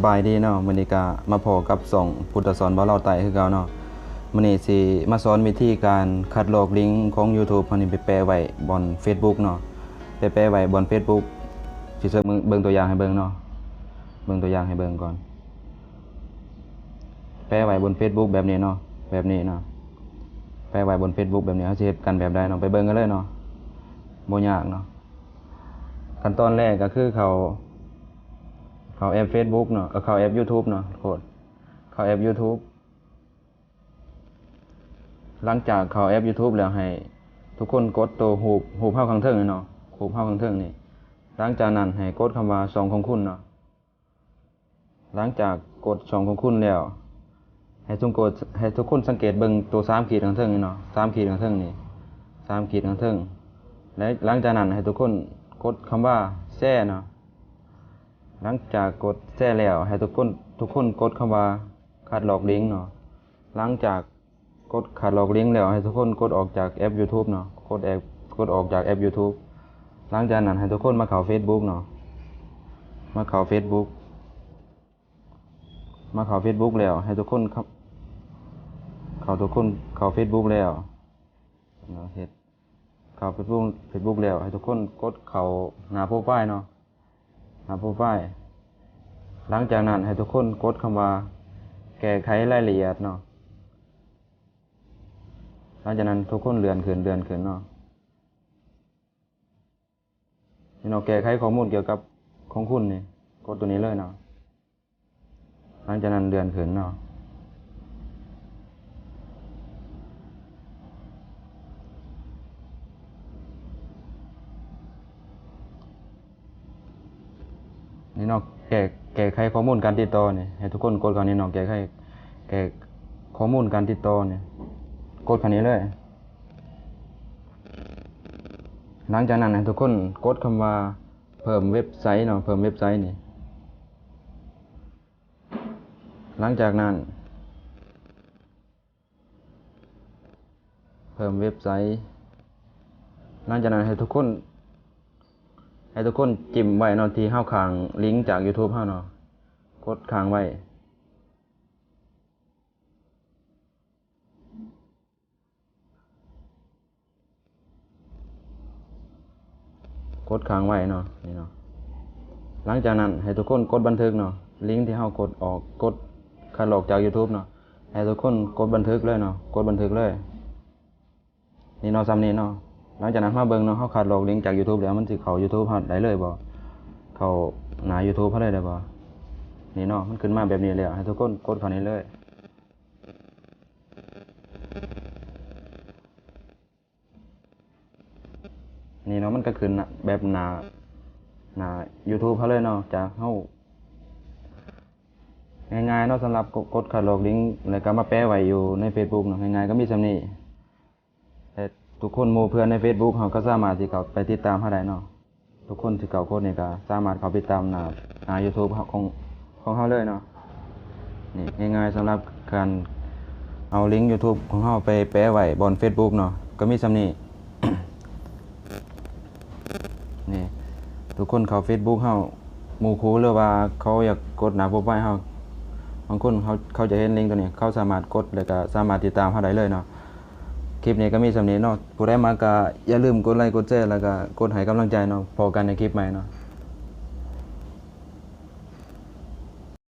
ສະບາຍດີເນາະ, ມື້ນີ້ກະມາພໍ້ກັບຊ່ອງພຸດທະສອນເວົ້າລາວໃຕ້ຄືເກົ່າເນາະ. ມື້ນີ້ຊິມາສອນວິທີການຄັດລອກລິງຂອງ YouTube ເຮົານີ້ໄປແປະໄວ້ບ່ອນ Facebook ເນາະ, ໄປແປະໄວ້ບ່ອນ Facebook. ຊິເຊີເບິ່ງ ເບິ່ງຕົວຢ່າງໃຫ້ເບິ່ງເນາະ, ເບິ່ງຕົວຢ່າງໃຫ້ເບິ່ງກ່ອນ. ແປະໄວ້ບົນ Facebook ແບບນີ້ເນາະ, ແບບນີ້ເນາະ, ແປະໄວ້ບົນ Facebook ແບບນີ້. ເຮົາຊິເຮັດກັນແບບໃດເນາະ, ໄປເບິ່ງກັນເລີຍເນາະ, ບໍ່ຍາກເນາະ. ຂັ້ນຕອນແລກກໍຄືເຂົ້າ ເຂົ້າແອັບ Facebook ເນາະ, ເອີ ເຂົ້າແອັບ YouTube ເນາະ, ໂທດ, ເຂົ້າແອັບ YouTube. ຫຼັງຈາກເຂົ້າແອັບ YouTube ແລ້ວ ໃຫ້ທຸກຄົນກົດໂຕຮູບ ຮູບເຮົາຂ້າງເທິງນີ້ເນາະ, ຮູບເຮົາຂ້າງເທິງນີ້. ຫຼັງຈາກນັ້ນໃຫ້ກົດຄຳວ່າ ຊ່ອງຂອງຄຸນເນາະ. ຫຼັງຈາກກົດ ຊ່ອງຂອງຄຸນແລ້ວ ໃຫ້ທຸກຄົນ ໃຫ້ທຸກຄົນສັງເກດເບິ່ງໂຕສາມຂີດຂ້າງເທິງນີ້ເນາະ, ສາມຂີດຂ້າງເທິງນີ້, ສາມຂີດຂ້າງເທິງ. ແລະ ຫຼັງຈາກນັ້ນໃຫ້ທຸກຄົນກົດຄຳວ່າ ແຊເນາະ. ຫຼັງຈາກກົດແຊແລ້ວ ໃຫ້ທຸກຄົນ ທຸກຄົນກົດຄຳວ່າ ຄັດລອກລິງເນາະ. ຫຼັງຈາກກົດຄັດລອກລິງແລ້ວ ໃຫ້ທຸກຄົນກົດອອກຈາກແອັບ YouTube ເນາະ, ກົດແອັບ ກົດອອກຈາກແອັບ YouTube. ຫຼັງຈາກນັ້ນໃຫ້ທຸກຄົນມາເຂົ້າ Facebook ເນາະ, ມາເຂົ້າ Facebook. ມາເຂົ້າ Facebook ແລ້ວ ໃຫ້ທຸກຄົນເຂົ້າ ເຂົ້າ ທຸກຄົນເຂົ້າ Facebook ແລ້ວເນາະ, ເຮັດ ເຂົ້າ Facebook Facebook ແລ້ວ ໃຫ້ທຸກຄົນກົດເຂົ້າໜ້າໂປຣໄຟລ໌ເນາະ, ໜ້າໂປຣໄຟລ໌. ຫຼັງຈາກນັ້ນໃຫ້ທຸກຄົນກົດຄຳວ່າ ແກ້ໄຂລາຍລະອຽດເນາະ. ຫຼັງຈາກນັ້ນທຸກຄົນເລື່ອນຂຶ້ນ ເລື່ອນຂຶ້ນເນາະ. ນີ້ເນາະ, ແກ້ໄຂຂໍ້ມູນກ່ຽວກັບຂອງຄຸນນີ້, ກົດໂຕນີ້ເລີຍເນາະ. ຫຼັງຈາກນັ້ນເລື່ອນຂຶ້ນເນາະ. ນີ້ເນາະ, ແກ້ ແກ້ໄຂຂໍ້ມູນການຕິດຕໍ່ນີ້, ໃຫ້ທຸກຄົນກົດເຂົ້ານີ້ເນາະ, ແກ້ໄຂ ແກ້ຂໍ້ມູນການຕິດຕໍ່ນີ້, ກົດເຂົ້ານີ້ເລີຍ. ຫຼັງຈາກນັ້ນໃຫ້ທຸກຄົນກົດຄຳວ່າ ເພີ່ມເວັບໄຊເນາະ, ເພີ່ມເວັບໄຊນີ້. ຫຼັງຈາກນັ້ນ ເພີ່ມເວັບໄຊ. ຫຼັງຈາກນັ້ນໃຫ້ທຸກຄົນ ໃຫ້ທຸກຄົນຈິ້ມໄວ້ເນາະ ທີ່ເຮົາຂ້າງລິງຈາກ YouTube ເຮົາເນາະ, ກົດຄ້າງໄວ້. ກົດຄ້າງໄວ້ເນາະ, ນີ້ເນາະ. ຫຼັງຈາກນັ້ນໃຫ້ທຸກຄົນກົດບັນທຶກເນາະ, ລິງທີ່ເຮົາກົດອອກ ກົດຄັດລອກຈາກ YouTube ເນາະ, ໃຫ້ທຸກຄົນກົດບັນທຶກເລີຍເນາະ, ກົດບັນທຶກເລີຍ. ນີ້ເນາະ, ສ່ຳນີ້ເນາະ. ຫຼັງຈາກນັ້ນມາເບິ່ງເນາະ, ເຮົາຄັດລອກລິງຈາກ YouTube ແລ້ວ ມັນຊິເຂົ້າ YouTube ເຮົາໄດ້ເລີຍບໍ່? ເຂົ້າໜ້າ YouTube ເຮົາເລີຍໄດ້ບໍ່? ນີ້ເນາະ, ມັນຂຶ້ນມາແບບນີ້ແລ້ວ ໃຫ້ທຸກຄົນກົດເຂົ້ານີ້ເລີຍ. ນີ້ເນາະ, ມັນກໍຂຶ້ນແບບໜ້າ ໜ້າ YouTube ເຮົາເລີຍເນາະ, ຈາກເຮົາ ງ່າຍໆເນາະ, ສຳລັບກົດ ກົດຄັດລອກລິງ ແລ້ວກໍມາແປະໄວ້ຢູ່ໃນ Facebook ເນາະ, ງ່າຍໆກໍມີສ່ຳນີ້. ແລະ ທຸກຄົນ ໝູ່ເພື່ອນໃນ Facebook ເຮົາກໍສາມາດທີ່ເຂົ້າໄປຕິດຕາມເຮົາໄດ້ເນາະ. ທຸກຄົນທີ່ເຂົ້າກົດນີ້ກໍສາມາດເຂົ້າໄປຕິດຕາມໜ້າ ໜ້າ YouTube ເຮົາ ຂອງ ຂອງເຮົາເລີຍເນາະ. ນີ້ງ່າຍໆ ສຳລັບການເອົາລິງ YouTube ຂອງເຮົາໄປແປະໄວ້ບ່ອນ Facebook ເນາະ, ກໍມີສ່ຳນີ້. ນີ້ ທຸກຄົນເຂົ້າ Facebook ເຮົາ ໝູ່ຄູ່ ຫຼືວ່າເຂົາຢາກກົດໜ້າໂປຣໄຟລ໌ເຮົາ, ບາງຄົນເຂົາ ເຂົາຈະເຫັນລິງໂຕນີ້ ເຂົາສາມາດກົດ ແລ້ວກໍສາມາດຕິດຕາມເຮົາໄດ້ເລີຍເນາະ. ຄລິບນີ້ກໍມີສ່ຳນີ້ເນາະ, ຜູ້ໃດມັກກໍຢ່າລືມກົດໄລ ກົດແຊ ແລ້ວກໍກົດໃຫ້ກຳລັງໃຈເນາະ. ພໍ້ກັນໃນຄລິບໃໝ່ເນາະ.